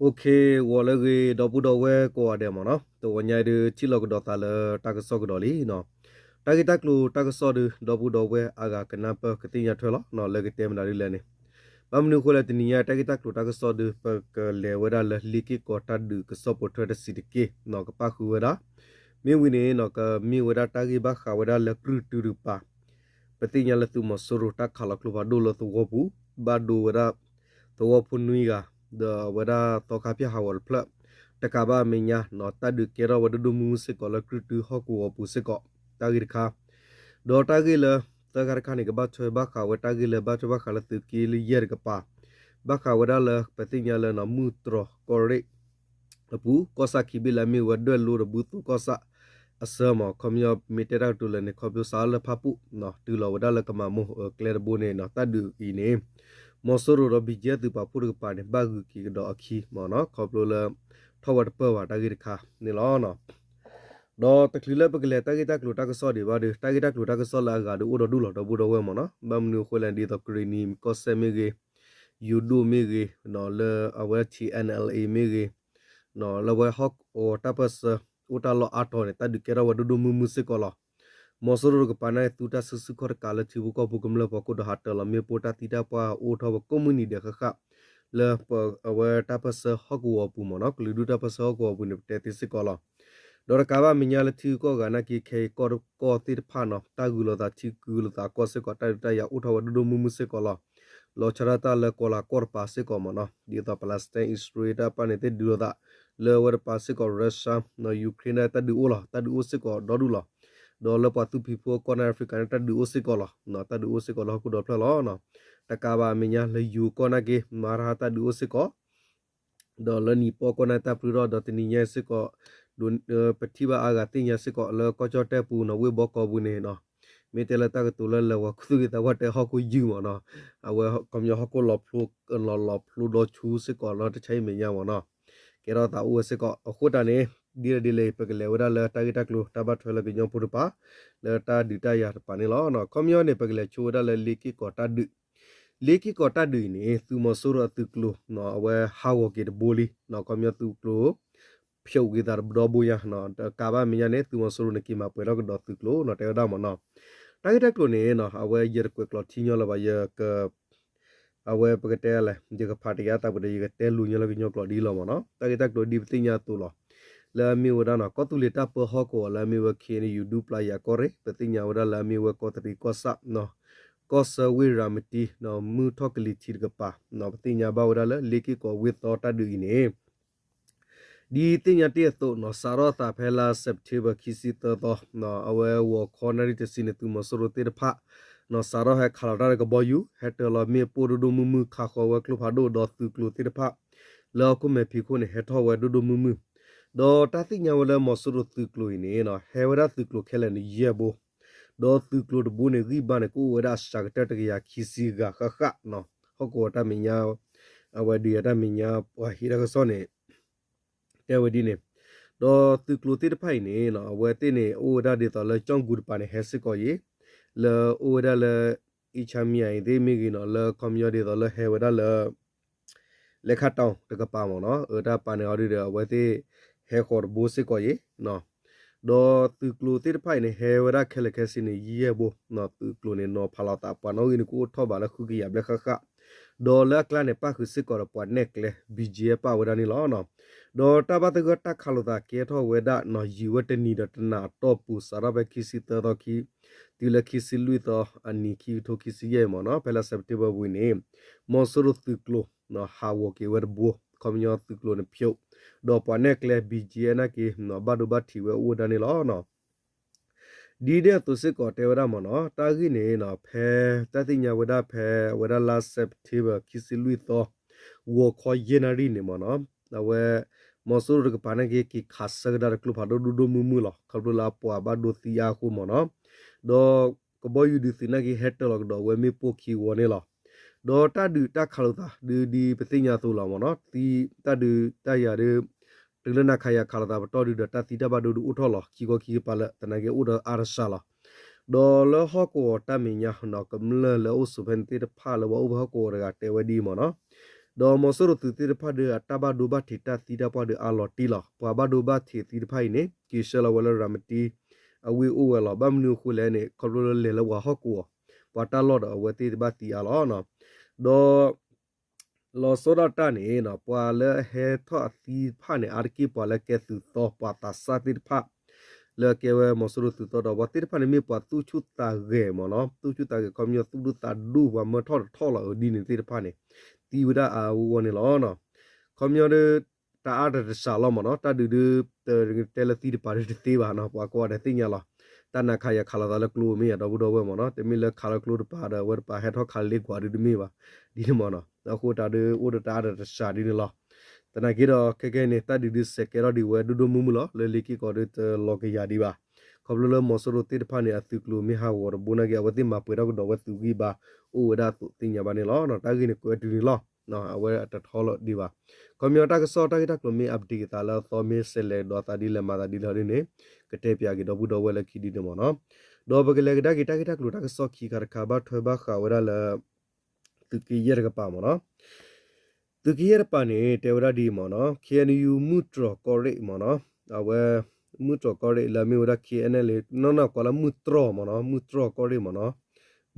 OK, ဂီၤလၢအဂ့ၤ ဒီပုၢ်ဒီဝဲၢ်ကိးဂၤဒဲးမ့ၢ်နီၤ, တဂီၤညါအံၤဒုး ထံၣ်လိာ်ကဒီးသးလၢတၢ်ကစီၣ်ကဒီးလံနီၤ. တၢ်ဂ့ၢ်တၢ်ကျိၤတၢ်ကစီၣ်ဒုး ဒီပုၢ်ဒီဝဲၢ်အါဂၤကနၢ်ပၢၢ်ကသ့ၣ်ညါထွဲလီၤနီၤ, လၢကတဲမနုၤဒ်လဲၣ်န့ၣ်, ဘၣ်မနုၤအဃိလဲၣ် တနံၤညါတၢ်ဂ့ၢ်တၢ်ကျိၤတၢ်ကစီၣ်ဒုး ပကလဲၤဝဲဒၣ်လၢလ့ၢ်က့ၢ်ကီးတၢ်ဒုးကစီၣ်ပိာ်ထွဲတဆံးတက့ၢ်နီၤ, ကပၣ်ဃုာ်ဝဲဒၣ် မ့ၢ်ဝံၤန့ၣ်နီၤ ကမ့ၢ်ဝဲဒၣ်တၢ်ဂ့ၢ်ဘၣ်ဃးဝဲဒၣ်လၢကြုၢ်တုတကပၤ, ပသ့ၣ်ညါလၢသုးမီၤစိရိၤတၢ်ခးလီၤကျိဖးဒိၣ်လၢသဝီပူၤ, ဘၣ်ဒိဝဲဒၣ် သဝီဖိနွံဂၤ, ဒီးအဝဲဒၣ်သီခါဖၠၣ်ဟးဂီၤတဖျၢၣ်, တကးဘၣ်အမဲာ်ညါနီၤ တၢ်ဒုးကဲထီၣ်ဝဲဒိၣ်ဒိၣ်မုၢ်မုၢ်စ့ၢ်ကီးလၢကြုၢ်တုဟီၣ်ကဝီၤပူၤစ့ၢ်ကီး, တၢ်ဂ့ၢ်တခါ ဒီးတၢ်ဂ့ၢ်လၢသၢခါတခါန့ၣ် ကဘၣ်ထွဲဘၣ်ဃးဝဲတၢ်ဂ့ၢ်လၢဘၣ်ထွဲဘၣ်ဃးလၢသုးက့လွံၢ်ယဲၢ်တကပၤ, ဘၣ်ဃးဝဲဒၣ်လၢပသ့ၣ်ညါလၢနီၤ မုၢ်တြီၤကီၢ်ရ့ၣ် အပူၤ ကီၢ်ဆၣ်ခံဘ့ၣ်လၢအမ့ၢ်ဝဲဒွဲၣ်လိတဘုသိကီၢ်ဆၣ်အဆၢမး, ခီပညီမ့ၢ်တဲတၢ်ကတိၤလဲၣ်န့ၣ် ခီဖျိစးထီၣ်လၢဖၣ်ပူၣ် တုၤလီၤဝဲဒၣ်လၢကမၤမိၢ်အကျဲတဘိန့ၣ်နီၤ, တၢ်ဒုးအံၤန့ၣ် မီၤစိရိၤဒီး ဘံၣ်ကဲသုးပာ်ဖှိၣ်တကပၤန့ၣ် ဘၣ်ဂုာ်က့ၤကဒီးအခံမ့ၢ်နီၤ, ခီဖျိလၢ ထီၣ်ဝဲတပၢၢ်ဘၣ်တၢ်ဂ့ၢ်တခါန့ၣ်လီၤ. ဒီးတချုးလၢပကလဲၤတၢ်ဂ့ၢ်တၢ်ကျိၤတၢ်ကစီၣ်ဒံးဘၣ်ဒီး တၢ်ဂ့ၢ်တၢ်ကျိၤတၢ်ကစီၣ်လၢအဂၤဒီးအိၣ်ဒီးဒူၣ်လီၤ ဒီပုၢ်ဒီဝဲၢ်မ့ၢ်နီၤ, ဘၣ်မနုၤအဃိလဲၣ် ဒ်သိးကရ့ၣ်နံၤကီၢ်စဲၣ်မ့ၢ်ဂ့ၤ, ယိၤဒိၣ်မ့ၢ်ဂ့ၤ, လၢအဝဲ T N L A မ့ၢ်ဂ့ၤ, လၢဝဲဟီၣ်ကဝီၤတၢ်ပၢၢ်ဆၢ အိၣ်တၢ်လီၢ်အါတီၤန့ၣ် တၢ်ဒုးကဲထီၣ်ဝဲဒိၣ်ဒိၣ်မုၢ်မုၢ်စ့ၢ်ကီးလီၤ. မီၤစိရိၤတကပၤန့ၣ် သူတၢ်စုဆူၣ်ခီၣ်တကးလၢထံဖိကီၢ်ဖိကမျၢၢ်ဖီခိၣ်ဒီးဟးတၢၤလီၤမ့ၣ်ပိၢ်တၢ်သံတၢ်ပှၢ်အိၣ်ထီၣ်ဝဲကိးမုၢ်နံၤဒဲးဃၣ်ဃၣ် လၢပအဝဲတၢ်ပၢၢ်ဆၢဟီၣ်ကဝီၤပူၤမ့ၢ်နီၤ, ကလုာ်ဒူၣ်တၢ်ပၢၢ်ဆၢဟီၣ်ကဝီၤပူၤန့ၣ် ပတဲသ့စ့ၢ်ကီးလီၤ. ဒီးတကးဘၣ်မဲာ်ညါလၢထံဂုၤကီၢ်ဂၤနာ်က့ ခဲအံၤကီၢ်တကီၢ်သ့ၣ်တဖၣ်နီၤ တၢ်ဂုာ်လိာ်သးထံဂုာ်လိာ်သးကီၢ်စ့ၢ်ကီး တၢ်ဒုးတၢ်ယၤအိၣ်ထီၣ်ဝဲဒိၣ်ဒိၣ်မုၢ်မုၢ်စ့ၢ်ကီးလီၤ. လီၤဆီဒၣ်တၢ်လၢကီၤလၤကီၢ်တပၤစ့ၢ်ကီးမ့ၢ်နီၤ, ဒ်သိး Palestine Israel တၢ်ပၢန့ၣ်သ့ၣ်ဒုးလိာ်သး လၢဝဲတပၤစ့ၢ်ကီး Russia နီၤ Ukraine တၢ်ဒုးအိၣ်လီၤ, တၢ်ဒုးအိၣ်စ့ၢ်ကီးဒီဒူၣ်လီၤ. ဒီးလၢပှၤသူဖံးဖိအကီၢ်န့ၣ် Africa န့ၣ် တၢ်ဒုးအိၣ်စ့ၢ်ကီးလီၤ, တၢ်ဒုးအိၣ်စ့ၢ်ကီးလၢဟီၣ်ခိၣ်ဒီဖျၢၣ်လီၤ. တကးဘၣ်မဲာ်ညါလၢယိၤကီၢ်နာ်က့ မၤတၢ်တၢ်ဒုးအိၣ်စ့ၢ်ကီး ဒီးလၢနံၣ်ပီၢ်ကီၢ်န့ၣ် တၢ်ပျုၢ်ထီၣ်ဒီးတနံၤညါစ့ၢ်ကီး ပထံၣ်ဘၣ်အါဂၤသ့ၣ်ညါစ့ၢ်ကီးလၢကီၢ်ကၠီၣ်တဲၣ်ပူၤနီၤ ဝ့ၢ်ဘီကီးပူၤန့ၣ်နီၤ, မ့ၢ်တဲလၢတၢ်ကတိၤလၢလဲၤဝဲခူသူၣ်က့ၤသးပှၢ်တဲဟီၣ်ခိၣ်ယုၢ်မ့ၢ်နီၤ, အဝဲခီပညီဟီၣ်ခိၣ်လီၤဖျိ လီၤဖျိဒီဆူစ့ၢ်ကီးလၢတၢ်ဆါအံၤမဲာ်ညါမ့ၢ်နီၤ, ကဲထီၣ်သးအိၣ်ဝဲစ့ၢ်ကီး အဃိတၢ်န့ၣ် ဒ်လဲၣ်ဒ်လဲၣ် ပကလဲၤဝဲဒၣ်လၢတၢ်ဂ့ၢ်တၢ်ကျိၤတၢ်ဘၣ်ထွဲလၢကညီဖိတပၤ လၢတၢ်ဒုးတၢ်ယၤတပၤန့ၣ်လီၤ. ခီပညီန့ၣ် ပကလဲၤဆိဝဲဒၣ်လၢလ့ၢ်က့ၢ်ကီးတၢ်ဒုး လ့ၢ်က့ၢ်ကီးတၢ်ဒုးအံၤန့ၣ် သုးမီၤစိရိၤအသုးကျိၤ အဝဲဟးဂီၤက့ၤတဘိလံ, ခီပညီသုးကျိၤ ဖျိးက့ၤသးတဘျီဘိညါ, တကးဘၣ်မဲာ်ညါန့ၣ် သုးမီၤစိရိၤန့ၣ်က့ၤမၤပှဲၤထီၣ်ကဒီးသုးကျိၤနီၤ တဲဝဲဒၣ်မ့ၢ်နီၤ, တၢ်ဂ့ၢ်တၢ်ကျိၤန့ၣ် အဝဲယတကွဲးကျိးထံညီလၢၤဘၣ် ယက အဝဲပကတဲလဲၣ် ယကဖးတယါသးပှဲၤဒီး ယကတဲလိၤညီလၢကညီကျိာ်ဒ်လီၤမ့ၢ်နီၤ, တၢ်ဂ့ၢ်တၢ်ကျိၤဒ်ပသ့ၣ်ညါအသိးလီၤ. လၢအမ့ၢ်ဝဲဒၣ်နီၤ ကီၢ်သူလ့ၤတၢ်ပၢဟီၣ်ကဝီၤလၢအမ့ၢ်ဝဲ K N U ဒူပျၢ်ယၤကီၢ်ရ့ၣ် ပသ့ၣ်ညါဝဲဒၣ်လၢအမ့ၢ်ဝဲကီးတရံးကီၢ်ဆၣ် ကီၢ်ဆၢဝ့ၢ်ရၤမတံ မုၢ်ထီၣ်ကလံၤထံးတကပၤ ပသ့ၣ်ညါဘၣ်ဝဲဒၣ်လၢလ့ၢ်က့ၢ်ကီးဝ့ၢ်သီတၢ်ဒုးအံၤန့ၣ် ဒ်သ့ၣ်ညါတ့ၢ်အသိးနီၤ စးထီၣ်သးဖဲလါ September ခံဆံသၢသီ အဝဲဂီၤခီနၣ်ရံၣ်တဆံန့ၣ် သုးမီၤစိရိၤသ့ၣ်တဖၣ် စးထီၣ်ဟဲခးလီၤတၢ်ဒီးကဘီယူၤ ဟဲတၢၤလီၤမ့ၣ်ပိၢ်ဒိၣ်ဒိၣ်မုၢ်မုၢ် ခးဃီၤဝဲကျိဖးဒိၣ်ဒီးသုးကျိၤသ့ၣ်တဖၣ် လၢဟီၣ်ခိၣ်မဲာ်ဖံးခိၣ်န့ၣ် ဟဲထီၣ်ဝဲဒိၣ်ဒိၣ်မုၢ်မုၢ်, ဒီးတၢ်သ့ၣ်ညါဝဲလၢမီၤစိရိၤသုးကျိၤအံၤန့ၣ် ဟဲဝဲဒၣ်သုးကျိၤခဲလၢာ်န့ၣ်ယဲၢ်ဘိ, ဒီးသုးကျိၤတဘိန့ၣ် ဂံၢ်ဘါန့ၣ် ကအိၣ်ဝဲဒၣ်အစှၤကတၢၢ်တကယၤခံဆံဂၤဃၣ်ဃၣ်နီၤ, ဟီၣ်ကဝီၤတၢ်မဲာ်ညါ အဝဲဒုးယၤတၢ်မဲာ်ညါ ပှၤဟ့ၣ်တၢ်ကစီၣ်န့ၣ် တဲဝဲဒ်န့ၣ်, ဒီးသုးကျိၤသ့ၣ်တဖၣ်အံၤန့ၣ် အဝဲသ့ၣ်န့ၣ် အိၣ်ဝဲဒၣ်ဒ်သိးလၢကၠီၣ်ကူၤတပၤန့ၣ် ဟဲစ့ၢ်ကီးယံၤ, လၢအိၣ်ဝဲဒၣ်လၢ အံၣ်ဆၣ်မံယၤအံၤသ့ၣ်မ့ၢ်ဂ့ၤနီၤ လၢခီပညီဒ်သိးလၢဟဲဝဲဒၣ်လၢ လဲၤခါတီၤတကပၤမ့ၢ်နီၤ အတၢ်ပာ်န့ၣ်အီၤဒုဒီး အဝဲသ့ၣ်ဟဲဃီၤတဘိစ့ၢ်ကီးယံၤ ဒီးသုးကျိၤသ့ၣ်တဖၣ်အံၤန့ၣ် ဟဲဝဲဒၣ်ခဲလၢာ်ခဲဆ့န့ၣ် ယဲၢ်ဘိ, သုးကျိၤန့ၣ် နီၤဖးလီၤသး ပှၤနီၣ်ဂံၢ်န့ၣ် ကအိၣ်ထီၣ်ဘးလၢဃုကယၤဘျဲၣ်ဃၣ်ဃၣ်, ဒီးလၢအကျါန့ၣ် ပၣ်ဃုာ်စ့ၢ်ကီးဒီးပှၤနဲၣ်ကျဲ ဘံၣ်ကၠံ ပၣ်ဝဲဒၣ်န့ၣ်လီၤ. ဒီးတၢ်ဘၣ်သဂၢၢ်တၢ်ခးလိာ်သးကဲထီၣ်ဝဲဒၣ်နီၤ ယံာ်ဝဲတနံၤဒီးတနၤအတီၢ်ပူၤ စးထီၣ်ဖဲခံဆံသၢသီခံ တုၤလၢခံဆံလွံၢ်သီအနံၤ ခံကထိခံဆံယဲၢ်မ့ၢ်နီၤ ဖဲလါ September ဝံၤန့ၣ် မီၤစိရိၤသုးကျိၤ ဟးဂီၤက့ၤဝဲတဘိ, ခီပညီသုးကျိၤန့ၣ်ဖျိး, ဒီးပှၤနဲၣ်ကျဲ ဘံၣ်ကၠံ နာ်က့ ဘၣ်ဒိဘၣ်ထံးဝဲအိၣ်ဝဲဒၣ်န့ၣ်လီၤ. ဒ်ဒဲအသိးစ့ၢ်ကီးတဲဝဲဒၣ်မ့ၢ်နီၤ တၢ်ဂ့ၢ်န့ၣ် ဖဲတၢ်သ့ၣ်ညါဝဲဒၣ်ဖဲ အဝဲဒၣ်လါ September ခံဆံလွံၢ်သီ ဂီၤခီယဲၢ်နၣ်ရံၣ်န့ၣ်မ့ၢ်နီၤ အဝဲ မီၤစိရိၤတကပၤနာ်က့ က့ၤခးဆၢကဒါတကျိဖးဒိၣ်ဒိၣ်ဒိၣ်မုၢ်မုၢ်လီၤ. ခီဖျိလၢအပှၤဘၣ်ဒိသံအါအဃိမ့ၢ်နီၤ ဒီးကဘီယူၤဒုးသုးနာ်က့ ဟဲတၢၤလီၤကဒီးဝဲမ့ၣ်ပိၢ်ခံဝီန့ၣ်လီၤ. ဒီးတၢ်ဒုးတၢ်ခးလိာ်သးဒုးဒ်ပသ့ၣ်ညါအသိးလီၤမ့ၢ်နီၤ တၢ်ဒုးတၢ်ယၤဒုး တုၤလၢနၤခးယၤခးလိာ်သးပတီၢ်ဒုးဒီး တၢ်သံတၢ်ဘၣ်ဒိဒုးအိၣ်ထီၣ်လီၤ ခံခီခံကပၤလၢ သနာ်က့အိၣ်ဒီးအါတစှၤလီၤ. ဒီးလၢဟီၣ်ကဝီၤတၢ်မဲာ်ညါနီၤ ကမျၢၢ်လၢအအိၣ်ဆိးဖဲန့ၣ်သ့ၣ်တဖၣ်လၢပှၤအိၣ်ဖဲဟီၣ်ကဝီၤတဂၤတဲဝဲဒ်အံၤမ့ၢ်နီၤ ဒီးမီၤစိရိၤသုးသ့ၣ်တဖၣ်ဒီးအတၢ်ဘၣ်ဒိဘၣ်ထံးတၢ်သံတၢ်ပှၢ်ဒီးအါလီၤတံၢ်လီၤ. ပှၤဘၣ်ဒိဘၣ်ထံးသံတဖၣ်အံၤန့ၣ် က့ၤဆှၢလီၤဝဲလၢရၤမတံအဝ့ၢ်အိၣ်ဝဲလီၤ. ဘၣ်မနုၤအဃိလဲၣ်န့ၣ် ခီဖျိလၢလဲၤလၢပှၤဟီၣ်ကဝီၤ ပှၤတၢ်လီၢ်ဒီးအဝဲသ့ၣ်တဘၣ်သံအါလီၤ. ဒီး လီၤဆီဒၣ်တၢ်န့ၣ် ပှၤလၢအဟဲထီၣ်အသံတဖၣ်န့ၣ် အါတက့ၢ်ပှၤလၢကဲသုးသီ ပှၤသးစၢ်သ့ၣ်တဖၣ် လၢအကဲဝဲမီၤစိရိၤသုးသီဒီး ပှၤသ့ၣ်တဖၣ်န့ၣ်မ့ၢ်ပှၤသူၣ်ဆူၣ်သးဂဲၤမ့ၢ်နီၤ, သူၣ်ဆူၣ်သးဂဲၤ ခီပညီသူၣ်ဒိၣ်သးဒိၣ် ပှၤမၢထီၣ်တထီၣ်လီၤအဒ်န့ၣ်သ့ၣ်တဖၣ်န့ၣ် သံဝဲဒၣ်အါအါဂီၢ်ဂီၢ်န့ၣ်လီၤ. ခီပညီဒီး တၢ်အါတစှၤလီၤမ့ၢ်နီၤ, တၢ်ဒုးဒုး တဲလၢသံတပၤဒုးတသ့ဘၣ်နီၤ, ပှၤကိးဂၤဒဲးသ့ၣ်ညါလီၤ. တၢ်နၤခးယၤခးလိာ်သးလၢကျိမ့ၢ်ယၤဒီပုၢ်ဒီဝဲၢ်မ့ၢ်နီၤ, တမ့ၢ်လၢခးလၢကျိတပၤဒီး အဝဲတပၤဟဲထီၣ်ခးလၢလ့ကွၢ်ဒုးတမ့ၢ်ဘၣ်, ဒ်န့ၣ်မ့ၢ်နီၤ, အဃိတၢ်ဒုးအိၣ်ဒီးတၢ်အါတစှၤဒ်န့ၣ်လီၤ. သနာ်က့ဒီး ခဲကဲန့ၣ် တၢ်ဒုးဒုးစဲးကဲထီၣ်ဒံးဝဲဒိၣ်ဒိၣ်မုၢ်မုၢ်လီၤ, လၢလ့က့ၢ်ကီးဒုးတလီၤကယၤဒံးဘၣ်. ခီဖျိလၢမီၤစိရိၤသ့ၣ်တဖၣ်န့ၣ် အသုးကျိၤမ့ၢ်ဟးဂီၤတဘိနာ်က့ အဝဲသ့ၣ်မၤပှဲၤထီၣ်ကဒီးဝဲသုးဂံၢ်ဘါ အိၣ်ဝဲဒၣ်အသိးသ့ၣ်ညါဘၣ်န့ၣ်လီၤ. တၢ်ဂ့ၢ်န့ၣ်ကွဲးတုၤန့ၣ်လီၤ. အဝဲအတထီလီၤဒံးဘၣ်. ခီပညီတၢ်ကစီၣ်တၢ်ဂ့ၢ်တၢ်ကျိၤမ့ၢ် update အသးလၢအသီမ့ၢ်စဲးလဲၤကဒီးသးဒ်လဲၣ်မၤသးဒ်လဲၣ်ဒ်န့ၣ် ကတဲပၠးက့ၤဒီပုၢ်ဒီဝဲၢ်လၢခံဒ်န့ၣ်မ့ၢ်နီၤ. ဒီးပကလဲၤကဒါက့ၤတၢ်ဂ့ၢ်တၢ်ကျိၤတၢ်ကစီၣ်ခံခါတခါ ဘၣ်ထွဲဘၣ်ဃးဝဲဒၣ်လၢ သုးက့ယဲၢ်တကပၤမ့ၢ်နီၤ. သုးက့ယဲၢ်တကပၤန့ၣ် တဲဝဲဒၣ်ဒ်အံၤမ့ၢ်နီၤ, K N U မုၢ်တြီၤကီၢ်ရ့ၣ်မ့ၢ်နီၤ, အဝဲ မုၢ်တြီၤကီၢ်ရ့ၣ်လၢအမ့ၢ်ဝဲဒၣ် K N L A နီၢ်နီၢ်ကိးလၢမုၢ်တြီၤမ့ၢ်နီၤ, မုၢ်တြီၤကီၢ်ရ့ၣ်မ့ၢ်နီၤ,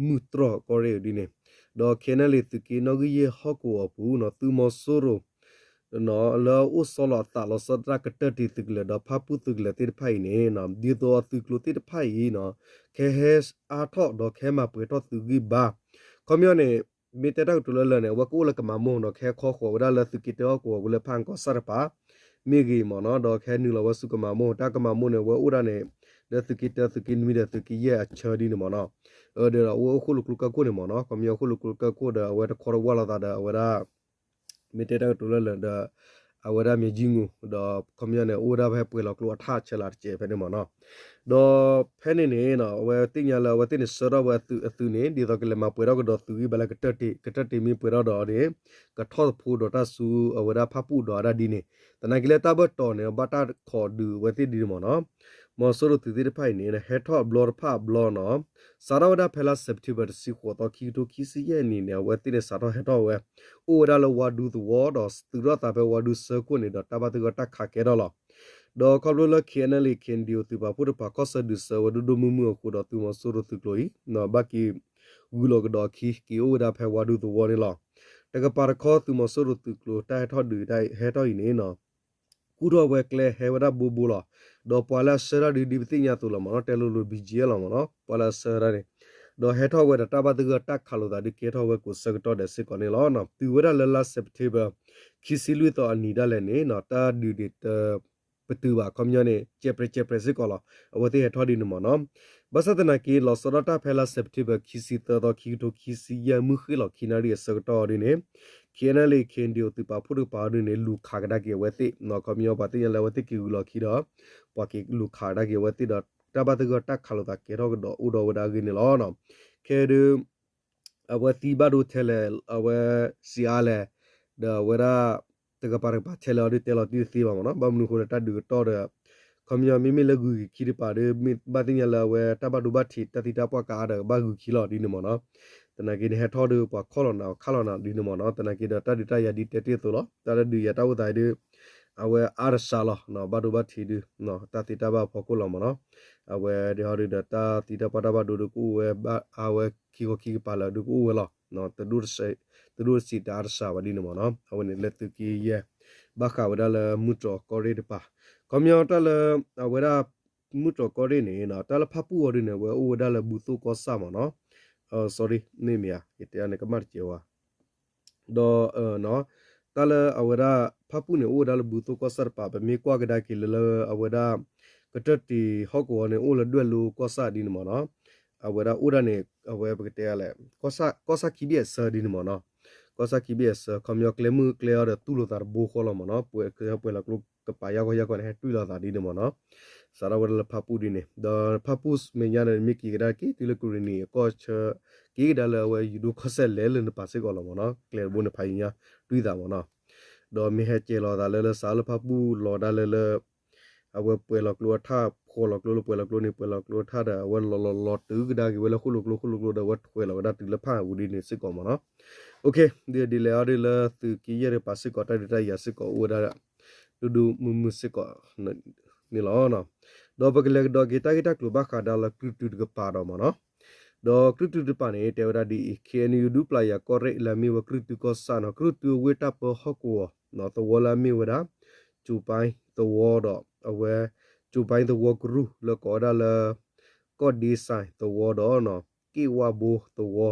မုၢ်တြီၤကီၢ်ရ့ၣ်ဒ်န့ၣ်, ဒီး K N L A သုးက့နီၣ်ဂံၢ်ယဲၢ်ဟီၣ်ကဝီၤအပူၤနီၤ, သုးမီၤစိရိၤ လၢအအိၣ်ဆီလီၤအသးလီၤဆီဒၣ်တၢ်ကတၢၢ်တ့ၢ်သုးကလၢၤဒီးဖၣ်ပူၣ်သုးကလၢၤသ့ၣ်တဖၣ်အံၤန့ၣ် ဒ်သိးအသုးကျိၤသ့ၣ်တဖၣ်အံၤနီၤ ကဟဲအါထီၣ်ဒီးကဟဲမၤပှဲၤထီၣ်သုးဂံၢ်ဘါ, ခီပညီန့ၣ် မ့ၢ်တဲတၢ်ကတိၤလၢလၢာ်န့ၣ် အဝဲကအိၣ်လၢကမၤမိၢ်နီၤ, ကဟဲခီဃီၤဝဲဒၣ်လၢသုးက့တၢဟီၣ်ကဝီၤပူၤလၢဖၣ်အၣ်ကီၢ်ဆၣ်တကပၤ မ့ၢ်ဂ့ၤမ့ၢ်နီၤ, ဒီးကဟဲနုာ်လီၤဝဲဆူကမၤမိၢ်, တၢ်ကမၤမိၢ်န့ၣ် အဝဲအိၣ်ဒၣ်န့ၣ် လၢသုးက့တၢ သုးက့နွံဒီးသုးက့ယဲၢ်အဆၢဒ်န့ၣ်မ့ၢ်နီၤ, ဒီးအဝဲအိၣ်ဃိၣ်လိာ်ကျိကၢၢ်ခိၣ်န့ၣ်မ့ၢ်နီၤ, ခီပညီဃိၣ်လိာ်ကျိကၢၢ်ခိၣ်ဒီးအဝဲတခီတဝၢ်လိာ်သးဒီးအဝဲဒၣ် မ့ၢ်တဲတၢ်ကတိၤလၢလၢာ်ဒီး အဝဲဒၣ်မ့ၢ်ယံၤငူာ် ဒီးခီပညီန့ၣ် အိၣ်ဝဲဒၣ်ဖဲပှဲၤလီၤကျိအထၣ်ဆဲးလၤတစဲးဖဲန့ၣ်မ့ၢ်နီၤ, ဒီးဖဲန့ၣ်န့ၣ် အဝဲသ့ၣ်ညါလၢအဝဲသ့ၣ်န့ၣ်ဆှၢထီၣ်ဝဲအသုးန့ၣ် ဒ်သိးကလဲၤမၤပှဲၤထီၣ်ကဒီးသုးဂံၢ်ဘါလၢကတၢၢ်တ့ၢ်, ကတၢၢ်တ့ၢ်မ့ၢ်ပှဲၤထီၣ်ဒီးန့ၣ် ကထီၣ်သဖှိဒီးတၢ်ဆူအဝဲဒၣ်ဖၣ်ပူၣ်ဒီးအဒၣ်ဒ်န့ၣ်, သနာ်က့လၢတၢ်ဘၢၣ်တီၤန့ၣ် ဘၣ်တၢ်ခိးဒုးအဝဲသ့ၣ်ဒ်န့ၣ်မ့ၢ်နီၤ, မီၤစိရိၤသုးသ့ၣ်တဖၣ်အံၤန့ၣ် ဟဲထီၣ်အဘျီတဖၣ်အဘျီနီၤ, စးထီၣ်ဝဲဒၣ်ဖဲလါ September တဆံဃိးသီ ခံကထိခံဆံယဲၢ်နံၣ်န့ၣ် အဝဲသ့ၣ်န့ၣ်စးထီၣ်ဟဲထီၣ်ဝဲ အိၣ်ဝဲဒၣ်လၢဝါဒူသဝီဒီးသုးထီၣ်သးဖဲဝါဒူဆၢခိၣ်န့ၣ်ဒီးတၢ်ဘၣ်သဂၢၢ်တၢ်ခးကဲထီၣ်လီၤ. ဒီးခီဖျိလၢ K N L A K N D O သုးပာ်ဖှိၣ်တဖၣ် ခီၣ်ဆၢဒုးစၢၤဝဲဒိၣ်ဒိၣ်မုၢ်မုၢ်အဃိဒီး သုးမီၤစိရိၤသုးကျိၤအံၤ ဘၣ်က့ၤဂုာ်လီၤကဒီးအခံ က့ၤအိၣ်ဝဲဒၣ်ဖဲဝါဒူသဝီန့ၣ်လီၤ. တကပၤတခီ သုးမီၤစိရိၤသုးကျိၤတၢ်ဟဲထီၣ်ဒုးဟဲထီၣ်အံၤန့ၣ် ကူၣ်ထီၣ်ဝဲကျဲဟဲဝဲဒၣ်ဘိဘိလီၤ. ဒီးပှၤလၢအဆှၢတၢ်ဒုးဒ်ပသ့ၣ်ညါအသိးလီၤမ့ၢ်နီၤ, တဲလိၤလိၤ B G F လီၤမ့ၢ်နီၤ, ပှၤလၢအဆှၢတၢ်န့ၣ်, ဒီးဟဲထီၣ်ဝဲဒီးတၢ်ဘၣ်သဂၢၢ်တၢ်ခးလိာ်သးဒုးကဲထီၣ်ဝဲကိးဆၢကတီၢ်ဒဲးစ့ၢ်ကီးန့ၣ်လီၤ. တုၤဝဲဒၣ်လၢလါ September ခံဆံလွံၢ်သီအနံၤဒၣ်လဲာ်န့ၣ်နီၤ, တၢ်ဒုးန့ၣ်တ ပတုာ်ဘၣ် ခီပညီန့ၣ် ကဲပြဲးကဲပြဲးစ့ၢ်ကီးလီၤ. အဝဲသ့ၣ်ဟဲထီၣ်ဒ်န့ၣ်မ့ၢ်နီၤ. ဘၣ်ဆၣ်သနာ်က့ လီၤဆီဒၣ်တၢ်ဖဲလါ September ခံဆံသၢသီ ခံကထိခံဆံယဲၢ် မုၢ်ဃ့ၢ်လီၤခံနၣ်ရံၣ်အဆၢကတီၢ်ဒ်န့ၣ် K N L A K N D O သုးပာ်ဖှိၣ်တကပၤဒ်န့ၣ် လူၤခးကဒါက့ၤအဝဲသ့ၣ်, ခီပညီပှၤသ့ၣ်ညါလၢအဝဲသ့ၣ်က့ၤဂုာ်လီၤခံဒီး ပှၤက့ၤလူၤခးကဒါက့ၤအဝဲသ့ၣ်ဒီး တၢ်ဘၣ်သဂၢၢ်တၢ်ခးလိာ်သးကဲထီၣ်ကဒီးအိၣ်ဒီးဝဲဒၣ်အဂ့ၢ်န့ၣ်လီၤ. ခဲဒုး အဝဲသံဘၣ်ဒိထဲလဲၣ်, အဝဲစံးအါလဲၣ်, ဒီးအဝဲဒၣ် တကပၤတကပၤထဲလဲၣ်အီၤဒုးတဲလီၤတံၢ်တသ့ဘၣ်မ့ၢ်နီၤ. ဘၣ်မနုၤအဃိလၢတၢ်ဒုးကတီၢ်ဒီး ခီပညီမ့မ့ၢ်လၢဂုၤက့ၤခံတကပၤဒီး မ့ၢ်ဘၣ်သ့ၣ်ညါလၢအဝဲတၢ်ဘၣ်ဒိဘၣ်ထံးတၢ်သံတၢ်ပှၢ်ကအါဒီးဘၣ်ဂုၤခံလီၤဒ်န့ၣ်မ့ၢ်နီၤ. သနာ်က့န့ၣ် ဟဲထီၣ်ဒီးပှၤခီၣ်လီၤနၤခးလီၤနၤဒ်န့ၣ်မ့ၢ်နီၤ. သနာ်က့ဒီးတၢ်ဒုးတၢ်ယၤဒ်တဲတ့ၢ်အသိးလီၤ. တၢ်ဒုးယၤတၢ်အိၣ်သးဒုး အဝဲအါတစှၤလီၤ, ဘၣ်ဒိဘၣ်ထံးဒုး တၢ်သံတၢ်ဘၣ်ဖီခိၣ်လီၤမ့ၢ်နီၤ. အဝဲဒ်ဟီဒုးဒီးတၢ်သံတၢ်ပှၢ်တၢ်ဘၣ်ဒိဒုးကအိၣ်ဝဲ အဝဲခံခီခံကပၤလၢဒုးကအိၣ်ဝဲလီၤ. တဒိၣ်တဆံးတအါတစှၤဘၣ်ဒ်န့ၣ်မ့ၢ်နီၤ. အဝဲန့ၣ်လၢသုးက့ယဲၢ် ဘၣ်ဃးဝဲဒၣ်လၢမုၢ်တြီၤကီၢ်ရ့ၣ်တကပၤ. ခီပညီတၢ်လၢ အဝဲဒၣ် မုၢ်တြီၤကီၢ်ရ့ၣ်န့ၣ် တၢ်လၢဖၣ်ပူၣ်အီၤဒုးန့ၣ် အဝဲအိၣ်ဝဲဒၣ်လၢဘူၣ်သိၣ်ကီၢ်ဆၣ်မ့ၢ်နီၤ. sorry မ့ၢ်မ့ၢ်ဧါ ယတဲန့ၣ်ကမၣ်တစဲးဝဲ ဒီး တၢ်လၢအဝဲဒၣ် ဖၣ်ပူၣ်န့ၣ် အိၣ်ဝဲဒၣ်လၢဘူၣ်သိၣ်ကီၢ်ဆၣ်တကပၤ ပမ့ၢ်ကွၢ်ကဒါက့ၤလၢလၢအဝဲဒၣ် ကတၢၢ်တ့ၢ်ဟီၣ်ကဝီၤန့ၣ် အိၣ်လၢဒွဲၣ်လိၤကီၢ်ဆၣ်ဒ်န့ၣ်မ့ၢ်နီၤ. အဝဲဒၣ်အိၣ်ဒၣ်န့ၣ် အဝဲပကတဲလဲၣ် ကီၢ်ဆၣ်ခံဘ့ၣ်အဆၢဒ်န့ၣ်မ့ၢ်နီၤ. ကီၢ်ဆၣ်ခံဘ့ၣ်အဆၢ ခီပညီကျဲမုၢ်ကျဲအီၤဒီးတူၢ်လိာ်သးတဘိဃီလီၤမ့ၢ်နီၤ. ပှဲၤပှဲၤလီၤကျိကပၤယၢ်ဂီၢ်ယၢ်ဂီၢ်န့ၣ် ဟဲတွံၢ်လိာ်သးဒ်န့ၣ်မ့ၢ်နီၤ. စးထီၣ်ဝဲဒၣ်လၢဖၣ်ပူၣ်ဒ်န့ၣ် ဒီးဖၣ်ပူၣ်မဲာ်ညါန့ၣ် မ့ၢ်က့ၤကဒါက့ၤ တုၤလၢကရ့ၣ်နံၤအကီၢ်ဆၢ က့ၤကဒါလၢအဝဲယူၤဒိၣ်ကီၢ်စဲၣ်လဲၤလၢနပၤစ့ၢ်ကီးလီၤမ့ၢ်နီၤ. ကျဲတဘိန့ၣ် ဖးယံၤညါတွံၢ်သးမ့ၢ်နီၤ. ဒီးမ့ၢ်ဟဲကဲၤလီၤသးလၢလၢစးလၢဖၣ်ပူၣ်လီၤဒၣ်လၢလၢ အဝဲပှဲၤလီၤကျိအထၣ် ဖှီၣ်လီၤကျိလၢပှဲၤလီၤကျိန့ၣ် ပှဲၤလီၤကျိအထၣ်ဒီး အဝဲလီၤလီၤလီၤတုၤကဒါက့ၤဝဲလၢဃိၣ်လိာ်ကျိ ဃိၣ်လိာ်ကျိဒီး အဝဲထွဲလီၤဝဲဒၣ်တုၤလၢဖၣ်အပူၤဒ်န့ၣ်စ့ၢ်ကီးမ့ၢ်နီၤ. ဒ်လဲၣ်အီၤဒ်လၢသုးက့ယဲၢ်တကပၤစ့ၢ်ကီး တၢ်ဒုးတၢ်ယၤစ့ၢ်ကီးအိၣ်ဝဲဒၣ် ဒိၣ်ဒိၣ်မုၢ်မုၢ်စ့ၢ်ကီးန့ၣ်လီၤ. ဒီးပကလဲၤကဒီးက့ၤတၢ်ဂ့ၢ်တၢ်ကျိၤဘၣ်ဃးဒီးလၢကြုၢ်တုတကပၤဒီးမ့ၢ်နီၤ. ဒီးကြုၢ်တုတကပၤန့ၣ် တဲဝဲဒၣ်ဒ်အံၤ ခ့ၣ်အဲၣ်ယူၣ် ဒူပျၢ်ယၤကီၢ်ရ့ၣ်လၢအမ့ၢ်ဝဲကြုၢ်တုကီၢ်ဆၣ်နီၤ ကြုၢ်တုအဝ့ၢ်တၢ်ပၢဟီၣ်ကဝီၤ သဝီလၢအမ့ၢ်ဝဲဒၣ် ကၠိၤပၢၣ်သဝီဒီး အဝဲ ကၠိၤပၢၣ်သဝီကရူၢ်လၢကိးဝဲဒၣ်လၢ ကီၢ်ဒ့စဲၣ်သဝီဒီး က့ၣ်ဝၣ်ဘိသဝီ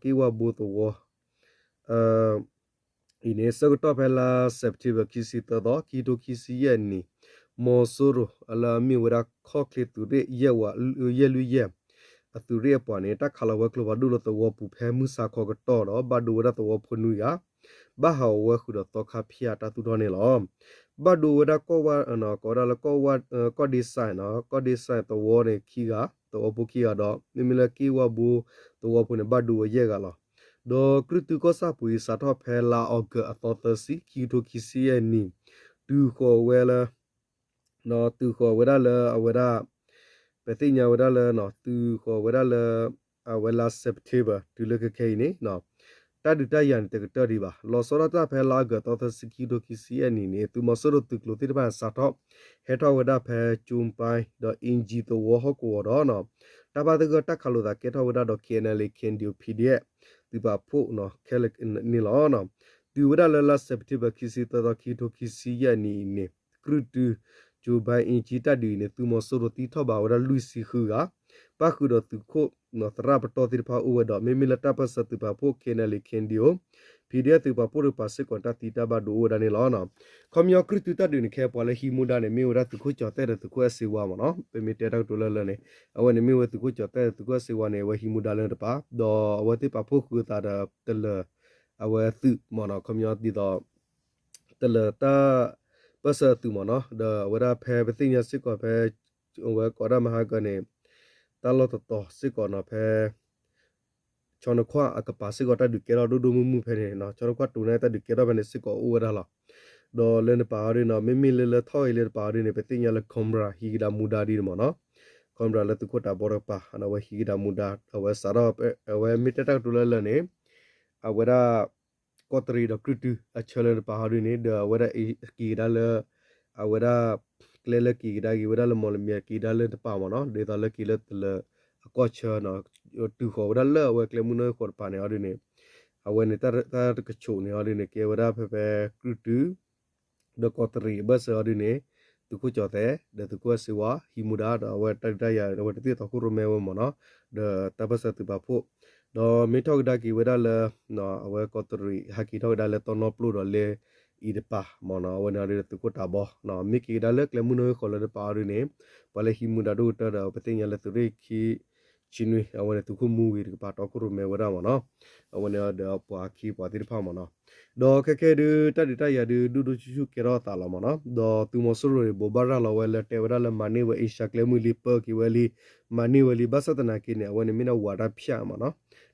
က့ၣ်ဝၣ်ဘိသဝီ အံၤန့ၣ် ဆၢကတီၢ်ဖဲလါ September ခံဆံသၢသီ ခံကထိခံဆံယဲၢ်နံၣ် မီၤစိရိၤလၢအမ့ၢ်ဝဲဒၣ်ခီၣ်ချ့သုးရ့ၣ်ယဲၢ်ဝး ယဲၢ်လွံၢ်ယဲၢ် အသုးရ့ၣ်အပှၤန့ၣ် တၢ်ခးလီၤဝဲကျိဖးဒိၣ်လၢသဝီပူၤဖဲမုၢ်ဆါခီကတီၢ်ဒီး ဘၣ်ဒိဝဲဒၣ်သဝီဖိနွံဂၤ ဘၣ်ဟးဂီၤဝဲဃုာ်ဒီးသီခါဖၠၣ်တၢ်သူၣ်ထီၣ်န့ၣ်လီၤ. ဘၣ်ဒိဝဲဒၣ်ကီၢ်ဝၣ် ကိးဝဲဒၣ်လၢ ကီၢ်ဒ့စဲၣ် ကီၢ်ဒ့စဲၣ်သဝီန့ၣ်ခံဂၤ သဝီဖိခံဂၤဒီး မ့မ့ၢ်လၢက့ၣ်ဝၣ်ဘိသဝီဖိန့ၣ် ဘၣ်ဒိဝဲယဲၢ်ဂၤလီၤ. ဒီးကြုၢ်တုကီၢ်ဆၣ်ပူၤအံၤ စးထီၣ်ဖဲလါအီကူးအသီသၢဆံ ခံကထိခံဆံယဲၢ်နံၣ် တုၤဃီၤဝဲလၢ တုၤဃီၤဝဲဒၣ်လၢအဝဲဒၣ် ပသ့ၣ်ညါဝဲဒၣ်လၢ တုၤဃီၤဝဲဒၣ်လၢ အဝဲလါ September တုၤလၢခဲခဲအံၤန့ၣ် တၢ်ဒုးတၢ်ယၤန့ၣ် တကတၢၢ်ဒံးဘၣ်. လီၤဆီဒၣ်တၢ်ဖဲလါအီကူးအသီသၢဆံ ခံကထိခံဆံယဲၢ်နံၣ်န့ၣ် သုးမီၤစိရိၤသုးကျိၤသ့ၣ်တဖၣ်န့ၣ် စးထီၣ် ဟဲထီၣ်ဝဲဒၣ်ဖဲကၠိၤပၢၣ်ဒီးအ့ကၠံသဝီဟီၣ်ကဝီၤဒီး တၢ်ဘၣ်သဂၢၢ်တၢ်ခးလိာ်သးကဲထီၣ်ဝဲဒၣ်ဒီး KNLA KNDO PDF သုးပာ်ဖှိၣ်ခဲလၢာ်န့ၣ်လီၤ. တုၤဝဲဒၣ်လၢလါ September ခံဆံသၢသီ ခံကထိခံဆံယဲၢ်နံၣ်အံၤန့ၣ် ကြုၢ်တု ကၠိၤပၢၣ်အ့ကၠံတၢ်ဒုးအံၤန့ၣ် သုးမီၤစိရိၤသံထီၣ်ဘၣ်ဝဲဒၣ်လွံၢ်ဆံဃုဂၤ ပၣ်ဃုာ်ဒီးသုးခိၣ်သရၣ်ပတီၢ်သ့ၣ်တဖၣ်အိၣ်ဝဲဒီး မ့မ့ၢ်လၢတၢ်ပၢၢ်ဆၢသုးပာ်ဖှိၣ် KNLA KNDO PDF သုးပာ်ဖှိၣ်တကပၤစ့ၢ်ကီး တၢ်သံတၢ်ဘၣ်ဒိအိၣ်ဝဲဒၣ်န့ၣ်လီၤ. ခီပညီကြုၢ်တုတၢ်ဒုးန့ၣ် ခဲပှၤလၢဟံးမူဒါန့ၣ် မ့ၢ်ဝဲဒၣ်သုးခိၣ်ကၠီၤသဲၣ်ဒီးသုးခိၣ်အဲၣ်စ့ဝါမ့ၢ်နီၤ. ပမ့ၢ်တဲတၢ်ကတိၤလၢလၢန့ၣ် အဝဲန့ၣ်မ့ၢ်ဝဲသုးခိၣ်ကၠီၤသဲၣ်ဒီးသုးခိၣ်အဲၣ်စ့ဝါန့ၣ် အဝဲဟံးမူဒါလၢတပၤ ဒီးအဝဲသ့ၣ်ပာ်ဖှိၣ်ဃုာ်သးဒီးတလၢၤ အဝဲသုးမ့ၢ်နီၤ ခီပညီဒ်သိး တလၢၤတၢ်ပၢၢ်ဆၢသုးမ့ၢ်နီၤ ဒီးအဝဲဒၣ်ဖဲပသ့ၣ်ညါစ့ၢ်ကီးဖဲ အဝဲကိးဒၣ်မဟါကၢန့ၣ် တၢ်လီၢ်တတီၤစ့ၢ်ကီးနီၤ ဖဲ ဆီနခွၣ်အကပၤစ့ၢ်ကီး တၢ်ဒုးကဲထီၣ်ဒိၣ်ဒိၣ်မုၢ်မုၢ်ဖဲန့ၣ်နီၤ ဆီနခွၣ်တိၤန့ၣ် တၢ်ဒုးကဲထီၣ်ဖဲန့ၣ်စ့ၢ်ကီးအိၣ်ဝဲဒၣ်လီၤ. ဒီးလၢနပၤအီၤဒ်နီၤ မ့မ့ၢ်လၢလၢထီၣ်ဂ့ၤလၢတပၤအီၤဒ်န့ၣ် ပသ့ၣ်ညါလၢ Cobra ဟံးကဒါမူဒါဒ်န့ၣ်မ့ၢ်နီၤ Cobra လၢသုးခိၣ်တးဘီတကပၤ အဝဲဟံးကဒါမူဒါ အဝဲစးထီၣ် အဝဲမ့ၢ်တဲတၢ်ကတိၤလၢလၢန့ၣ် အဝဲဒၣ် ကီးတရံးဒီးကြုၢ်တုအဆၢလၢတပၤအီၤဒ်န့ၣ် ဒီးအဝဲဒၣ်က့ၤကဒါလၢ အဝဲဒၣ် ကျဲလၢက့ၤကဒါက့ၤဝဲဒၣ်လၢမီၢ်လမံၤက့ၤကဒါလၢတပၤမ့ၢ်နီၤ ဒ်သိးလၢက့ၤလၢတလၢၤအကီၢ်ဆၢနီၤ တုၤဃီၤဝဲဒၣ်လၢအဝဲကျဲမုၢ်နွံဃီတပၤန့ၣ်အီၤဒ်န့ၣ် အဝဲန့ၣ်တၢ်တကဆိးန့ၣ်အီၤဒ်န့ၣ် ကဲဝဲဒၣ်ဖဲဖဲကြုၢ်တု ဒီးကီးတရံးအဘၢၣ်စၢၤအီၤဒ်န့ၣ် သုးခိၣ်ကၠီၤသဲး ဒီးသုးခိၣ်အဲၣ်စ့ဝါ ဟံးမူဒါ ဒီးအဝဲတၢ်ဒုးတၢ်ယၤ အဝဲတသ့ၣ်သီခိၣ်ရိၣ်မဲဝဲမ့ၢ်နီၤ ဒီးတၢ်ပၢၢ်ဆၢသုးပာ်ဖှိၣ် ဒီးမ့ၢ်ထီၣ်ကဒါက့ၤဝဲဒၣ်လၢ အဝဲကီးတရံး ဟဲက့ၤထီၣ်ကဒါလၢတီနီပျိၢ်ဒီးလၢအံၤတပၤမ့ၢ်နီၤ အဝဲန့ၣ်အီၤဒ်သုးခိၣ်တးဘီ မ့ၢ်က့ၤကဒါလၢကျဲမုၢ်နွံဃီလၢတပၤအီၤဒ်န့ၣ် ပှၤလၢဟံးမူဒါဒိၣ်ကတၢၢ်ဒီး ပသ့ၣ်ညါလၢသုးရ့ၣ်ခံ ဆံနွံ အဝဲန့ၣ်သုးခိၣ်မူဂ့ၤတကပၤတီခိၣ်ရိၣ်မဲဝဲဒၣ်မ့ၢ်နီၤ အဝဲန့ၣ်ဒီးပှၤခံပှၤသ့ၣ်တဖၣ်မ့ၢ်နီၤ ဒီးခဲခဲဒုးတၢ်ဒုးတၢ်ယၤဒုးဒိၣ်ဒိၣ်ဆူၣ်ဆူၣ်ကဲထီၣ်အသးလီၤမ့ၢ်နီၤ ဒီးသုးမီၤစိရိၤန့ၣ် ဘိးဘၣ်ရၤလီၤဝဲလၢတဲဝဲဒၣ်လၢမၤန့ၢ်ဝဲအ့ရှါကျဲမုၢ်လံ ပၢက့ၤဝဲလံ မၤန့ၢ်ဝဲလံ ဘၣ်ဆၣ်သနာ်က့န့ၣ် အဝဲန့ၣ်မ့ၢ်ဒၣ်ဝၤတၢ်ဖၠၣ်မ့ၢ်နီၤ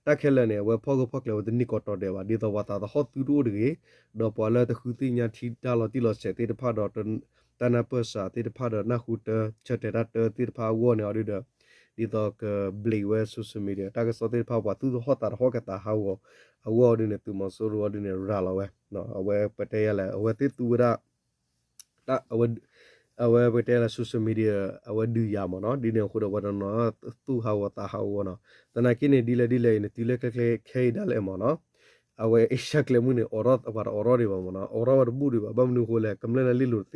တၢ်ခဲလၢာ်န့ၣ် အဝဲဖီၣ်ဂၢၢ်ဖီၣ်ကျၢၤဝဲတန့ၢ်ကီးတီၤဒဲးဘၣ် ဒ်သိးပှၤသးသဟီၣ်သုတအိၣ်တဂ့ၤ ဒီးပှၤလၢတဃုသ့ၣ်ညါထံတၢ်လီၤတံၢ်လီၤဆဲးသ့ၣ်တဖၣ်ဒီး တၢ်နၢ်ပၢၢ်စးသ့ၣ်တဖၣ်ဒီးနၢ်ဟူတၢ်ဆၢတဲာ်တၢ်တၢသ့ၣ်တဖၣ်အဂီၢ်န့ၣ်အီၤဒုးဒီး ဒ်သိးကဘျံးဝဲ social media တၢ်ကစီၣ်သ့ၣ်တဖၣ် ပှၤသူၣ်တဟီၣ်သးတဟီၣ်ကသးဟးဂီၤအဂီၢ်အီၤဒုးန့ၣ် သုးမီၤစိရိၤအီၤဒုးန့ၣ် ရၤလီၤဝဲ အဝဲပတဲယၤလဲၣ် အဝဲသ့ၣ်သူဝဲဒၣ် အဝဲပတဲလၢ social media အဝဲဒုးယၤမ့ၢ်နီၤ ဒ်န့ၣ်အဃိဒီး ပှၤတနီၤသူၣ်ဟးဂီၤသးဟးဂီၤနီၤ သနာ်က့န့ၣ် ဒ်လဲၣ်ဒ်လဲၣ်အံၤန့ၣ် တုၤလၢခဲခဲအံၤဒၣ်လဲာ်မ့ၢ်နီၤ အဝဲအ့ရှါကျဲမုၢ်န့ၣ် အိးထီၣ်ပှၤတအိးထီၣ်ဒံးဘၣ်မ့ၢ်နီၤ အိးထီၣ်ဝဲတဘူၣ်ဒံးဘၣ် ဘၣ်မနုၤအဃိလဲၣ် ကမျၢၢ်န့ၣ်လ့ၣ်လိၤတ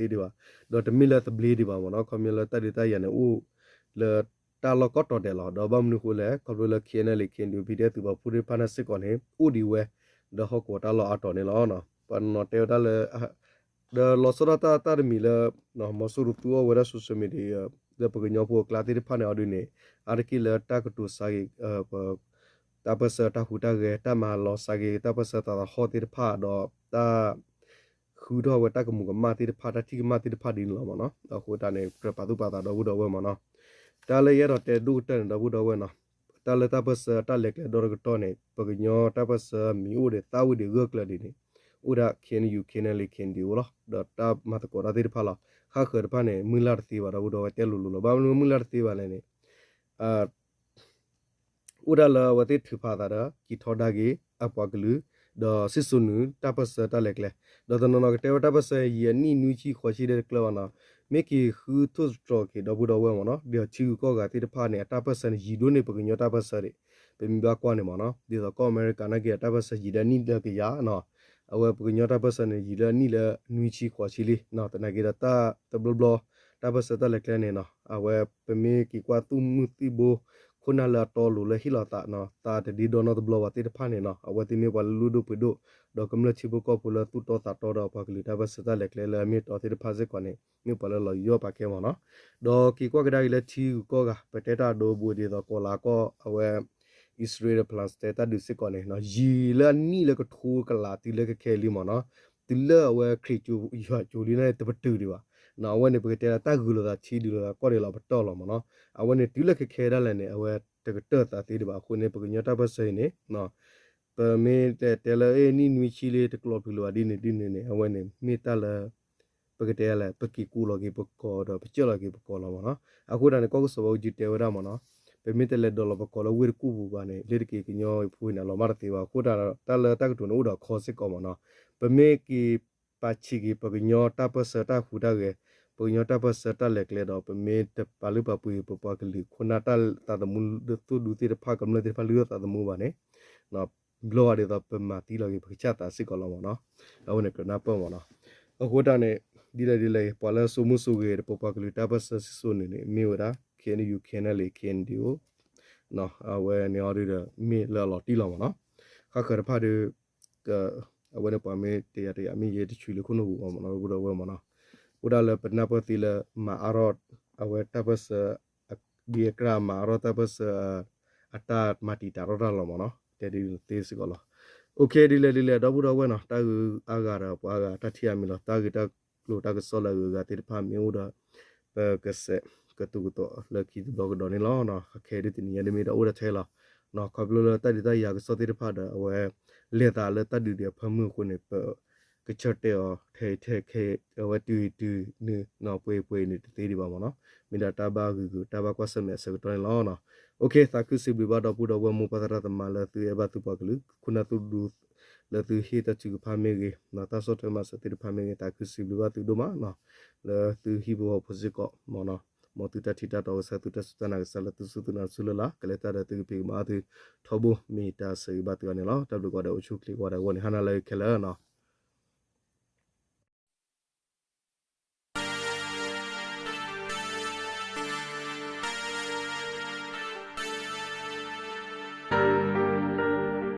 သ့ဒံးဘၣ် ဒီးတမ့ၢ်လၢသဘျ့ဒံးဘၣ်မ့ၢ်နီၤ ခီပညီလၢတၢ်ဒုးတၢ်ယၤန့ၣ်အိၣ်လၢတၢ်လီၢ်ကိးတီၤဒဲးလီၤ ဒီးဘၣ်မနုၤအဃိလဲၣ် ခီဖျိလၢ ခ့ၣ်အဲၣ်ယူၣ် ခ့ၣ်အဲၣ်ယူၣ် ပီၣ်ဒီအၢၣ် သုးပာ်ဖှိၣ်သ့ၣ်တဖၣ်န့ၣ်စ့ၢ်ကီးန့ၣ် အိၣ်ဒံးဝဲ ဒီးဟီၣ်ကဝီၤတၢ်လီၢ်အါတီၤန့ၣ်လီၤ ပှၤတနီၤတဲဝဲဒၣ်လၢ ဒီးလီၤဆီဒၣ်တၢ်တၢ်တမံၤလၢ မီၤစိရိၤသူအီၤဝဲဒၣ် social media လၢပကညီဖိအကျါသ့ၣ်တဖၣ်န့ၣ်အီၤဒုးန့ၣ် အါတက့ၢ်လၢတၢ်ကတိၤစါက့ၤ တၢ်ပၢၢ်ဆၢတၢ်ဟူးတၢ်ဂဲၤ တၢ်မၤလီၤစါက့ၤ တၢ်ပၢၢ်ဆၢသးသဟီၣ်သ့ၣ်တဖၣ်ဒီး တၢ် ဃုထီၣ်ဝဲတၢ်ကမူၤကမၣ်သ့ၣ်တဖၣ် တၢ်ထံၣ်ကမၣ်သ့ၣ်တဖၣ်ဒ်န့ၣ်လီၤမ့ၢ်နီၤ အဃိသတးန့ၣ် ကြၢးပာ်သူၣ်ပာ်သးဒီပုၢ်ဒီဝဲၢ်မ့ၢ်နီၤ တၢ်လၢယအဲၣ်ဒိးတဲဒိၣ်ကတၢၢ်န့ၣ် ဒီပုၢ်ဒီဝဲၢ်နီၤ တၢ်လၢတၢ်ပၢၢ်ဆၢတၢ်လဲၤကျဲဒီတကတီၢ်န့ၣ် ပကညီတၢ်ပၢၢ်ဆၢမံၤအိၣ်ဒံးသၣ်ဝံၤဒံးဂၢၢ်ကျၢၤဒံးန့ၣ် အိၣ်ဒၣ် ခ့ၣ်အဲၣ်ယူၣ် ခ့ၣ်အဲၣ်ယူၣ် ခ့ၣ်အဲၣ်ယူၣ် လီၤ ဒီးတၢ်မၤသကိးတၢ်သ့ၣ်တဖၣ်လီၤ ခါဃၢၤတဖၣ်န့ၣ် မုၢ်လၢ်တသ့ဘၣ် ဒီပုၢ်ဒီဝဲၢ် တဲလိၤလိၤလီၤ. ဘၣ်မနုၤမုၢ်လၢ်တသ့ဘၣ်လဲၣ်န့ၣ် အိၣ်ဒၣ်လၢအဝဲသ့ၣ်ထုးဖးအသးဒီး က့ၤထီဒါက့ၤအပှၤကလုာ် ဒီးစံၣ်စိၤနုာ်တၢ်ပၢၢ်ဆၢတၢ်လဲၤကျဲ ဒီးတနီၤနီၤကတဲဝဲတၢ်ပၢၢ်ဆၢယံာ်အနံၣ်နွံဆံဃိးဆံဒဲတကျၢၢ်ဘၣ်နီၤ. မ့ၢ်က့ၤဃုထိၣ်သတြီၤက့ၤ ဒီပုၢ်ဒီဝဲၢ်မ့ၢ်နီၤ ဒီးထံဂုၤကီၢ်ဂၤသ့ၣ်တဖၣ်န့ၣ် အတၢ်ပၢၢ်ဆၢန့ၣ် ယံာ်ဒိၣ်န့ၢ်ပကညီတၢ်ပၢၢ်ဆၢဒံး. ပမ့ၢ်ဘၣ်ကွၢ်န့ၣ်မ့ၢ်နီၤ ဒ်သိးကီၢ်အမဲရကၤနာ်က့ၤ အတၢ်ပၢၢ်ဆၢယံာ်ဒီးအနံၣ်လၢကယၤနီၤ အဝဲပကညီတၢ်ပၢၢ်ဆၢန့ၣ် ယံာ်လၢအနံၣ်လၢနွံဆံဃိးဆံလံနီၤ. သနာ်က့ဒီးတၢ်တဘျီဘျီ တၢ်ပၢၢ်ဆၢတၢ်လဲၤကျဲန့ၣ်နီၤ အဝဲပမ့ၢ်က့ၤကွၢ်သူၣ်မုၢ်သံၣ်ဘိ ခိၣ်နၢ်လၢအတီအလိၤလၢဟ့ၣ်လီၤသးနီၤ သးတဒ့ဒီနီတဘျီဘၣ်သ့ၣ်တဖၣ်န့ၣ်နီၤ အဝဲသ့ၣ်မ့ၢ်ပှၤလၢလုၢ်ဒိၣ်ပှ့ၤဒိၣ် ဒီးကမျၢၢ်ထံဖိကီၢ်ဖိလၢသူၣ်တီသးတီဒီးပှၤကလုာ်တၢ်ပၢၢ်ဆၢတၢ်လဲၤကျဲလၢအမ့ၢ်အတီသ့ၣ်တဖၣ်စ့ၢ်ကီးန့ၣ် မ့ၢ်ပှၤလၢလီၤယီၢ်ပာ်ကဲမ့ၢ်နီၤ. ဒီးက့ၤကွၢ်ကဒါက့ၤလၢထံဂုၤကီၢ်ဂၤ ပတဲတၢ်ဒိဘူးဒ်သိးကီၤလၤကီၢ် အဝဲ အံၣ်စရ့လး Palestine တၢ်ဒုးစ့ၢ်ကီးန့ၣ် ယံာ်လၢအနံၣ်လၢကထိကလးတုၤလၢခဲခဲလံမ့ၢ်နီၤ. တုၤလၢအဝဲခရံာ်ကၠိယွၤကၠိလံန့ၣ် တပတုာ်ဒံးဘၣ်. အဝဲန့ၣ် ပကတဲလၢတၢ်ဂုာ်လိာ်သးထံဒုးလိာ်သးကီၢ်ဒံးလီၤ ပတီၢ်လီၤမ့ၢ်နီၤ. အဝဲန့ၣ်တုၤလၢခဲခဲဒၣ်လဲာ်န့ၣ် အဝဲတကတၢၢ်သးသ့ဒံးဘၣ်အဃိန့ၣ် ပကညီတၢ်ပၢၢ်ဆၢအံၤန့ၣ် ပမ့ၢ်တဲတဲလၢအနံၣ်နွံဆံလံတကျိးဖုးလၢၤဘၣ်ဒ်န့ၣ်ဒ်န့ၣ်န့ၣ် အဝဲန့ၣ်မ့ၢ်တၢ်လၢ ပကတဲလဲၣ် ပက့ၤကူးလီၤက့ၤပကိာ်ဒီးပကၢၢ်လီၤက့ၤပကိာ်လီၤမ့ၢ်နီၤ. အဃိသတးန့ၣ် ကီၢ်ကစီၣ်ဘၣ်အူကၠံတဲဝဲဒၣ်မ့ၢ်နီၤ ပမ့ၢ်တလဲၤဒိးလီၤပကိာ်လၢဝ့ၢ်တကူၣ်ပူၤဘၣ်န့ၣ် လ့တက့ၤကညီဖိန့ၣ် အလီၤမၢ်တသ့ဘၣ်. အဃိသတးဒီး တၢ်လၢတၢ်ကတိၤန့ၣ်အိၣ်ဒီးအခီစ့ၢ်ကီးမ့ၢ်နီၤ. ပမ့ၢ်က့ၤပာ်ဆံးက့ၤပကညီတၢ်ပၢၢ်ဆၢတၢ်ဃူတၢ်ဂဲၤ ပကညီတၢ်ပၢၢ်ဆၢတၢ်လဲၤကျဲဒီး ပမ့ၢ်တပာ်လုၢ်ပာ်ပှ့ၤပပှၤကလုာ်ခိၣ်နၢ်တၢ်သးသမူ သူၣ်ဒူသ့ၣ်တဖၣ် ကမျၢၢ်သ့ၣ်တဖၣ်လုၢ်ထီၣ်သးသမူဘၣ်န့ၣ် ဘျီဂၤဒ်သိးပမၤသံလီၤက့ၤပကစၢ်သးစ့ၢ်ကီးလီၤမ့ၢ်နီၤ. အဝဲန့ၣ်ကနၢ်ပၢၢ်မ့ၢ်နီၤ. အဃိတၢ်န့ၣ် ဒ်လဲၣ်ဒ်လဲၣ် ပှၤလၢစိာ်မူစိာ်ဂဲၤဒီးပပှၤကလုာ်တၢ်ပၢၢ်ဆၢစံၣ်စိၤနုာ်န့ၣ် မ့ၢ်ဝဲဒၣ် K N U K N L A K N D O အဝဲန့ၣ်အီၤဒုဒီး မ့ၢ်လၢအလီၤတံၢ်လီၤမ့ၢ်နီၤ. ဃၣ်ဃၢၤတဖၣ်ဒီး အဝဲန့ၣ်ပှၤမ့ၢ်တယာ်တယာ်မ့ၢ်ယဲတဆံးလၢခိၣ်နူာ်ပူၤအီၤမ့ၢ်နီၤ ဒီပုၢ်ဒီဝဲၢ်မ့ၢ်နီၤ. အိၣ်ဒၣ်လၢပနၢ်ပၢၢ်သ့လၢမၤအါထီၣ် အဝဲတၢ်ပၢၢ်ဆၢ ဒ်အကြၢးမၤအါထီၣ်တၢ်ပၢၢ်ဆၢ အတၢ်မၤတံာ်တာ်ထီၣ်တၢ်လီၤမ့ၢ်နီၤ တဲဒ်န့ၣ်သ့စ့ၢ်ကီးလီၤ. အိၣ်ခ့ဒ်လဲၣ်ဒ်လဲၣ် ဒီပုၢ်ဒီဝဲၢ်နီၤ တၢ်ဂ့ၢ်အါဂၤဒီးပှၤအါဂၤတၢ်ထံၣ်အါမံၤလီၤ. တၢ်ဂ့ၢ်တၢ်ကျိၤတၢ်ကစီၣ်လၢအဂုၤအဂၤသ့ၣ်တဖၣ်မ့ၢ်အိၣ်ဒီး ပကစးကတိၤကတီၤလၢခံတဘျီကဒီးန့ၣ်လီၤ. ခဲအံၤဒ်တနံၤညါဒ်မ့ၢ်ဒီးအိၣ်ဒၣ်ထဲလီၤ. ခီဖျိလၢတၢ်ဒုးတၢ်ယၤကစီၣ်သ့ၣ်တဖၣ်ဒီး အဝဲလဲၤသးလၢတၢ်ဒုးဒံးအဖၢမုၢ်အဃိန့ၣ် ပကဆၢတဲာ်အီၤထဲအံၤထဲခဲ အဝဲတုၤအံၤတုၤန့ၣ် ပှဲၤပှဲၤအံၤန့ၣ်တသ့ဒံးဘၣ်မ့ၢ်နီၤ. မ့ၢ်ဒၣ်တၢ်ဘၣ်ဂုာ်ဂုာ်တၢ်ဘၣ်ကွၢ်ဆၢၣ်မဲာ်အဆၢကတီၢ်န့ၣ်လီၤ. အိၣ်ခ့ သးခုစံးဘျုးဘၣ်ဒီပုၢ်ဒီဝဲၢ်မိၢ်ပၢ်သရၣ်သမါလၢသုအဲၣ်ဘၣ်သုပှၤကလုာ် ခိၣ်နၢ်သူၣ်ဒူ လၢသုဟ့ၣ်တၢ်ထုကဖၣ်မ့ၢ်ဂ့ၤ တၢ်ဆီၣ်ထွဲမၤစၢၤသ့ၣ်တဖၣ်မ့ၢ်ဂ့ၤ သးခုစံးဘျုးဘၣ်သုဒိၣ်မးနီၤ. လၢသုဟံၣ်ဖိဃီဖိစ့ၢ်ကီးမ့ၢ်နီၤ မ်သုတၢ်ထံၣ်တၢ်တီကစၢ် သုတၢ်စူၢ်တၢ်နာ်ကစၢ်လၢသုစူၢ်သုနာ်ဆူလၢ်လၢ် ကလဲၤတၢ်ဒီးသုကဖံးကမၤအီၣ်သုထီဘိ မ့ၢ်တၢ်ဆၢဂ့ၤဘၣ်သုအီၤန့ၣ်လီၤ. တၢ်ဘျုးကိးဂၤဒဲး အိၣ်ဆူၣ်အိၣ်ချ့ကိးဂၤဒဲးအဂီၢ်န့ၣ် ဟါနၤလၢအဂ့ၤခဲလၢာ်နီၤ.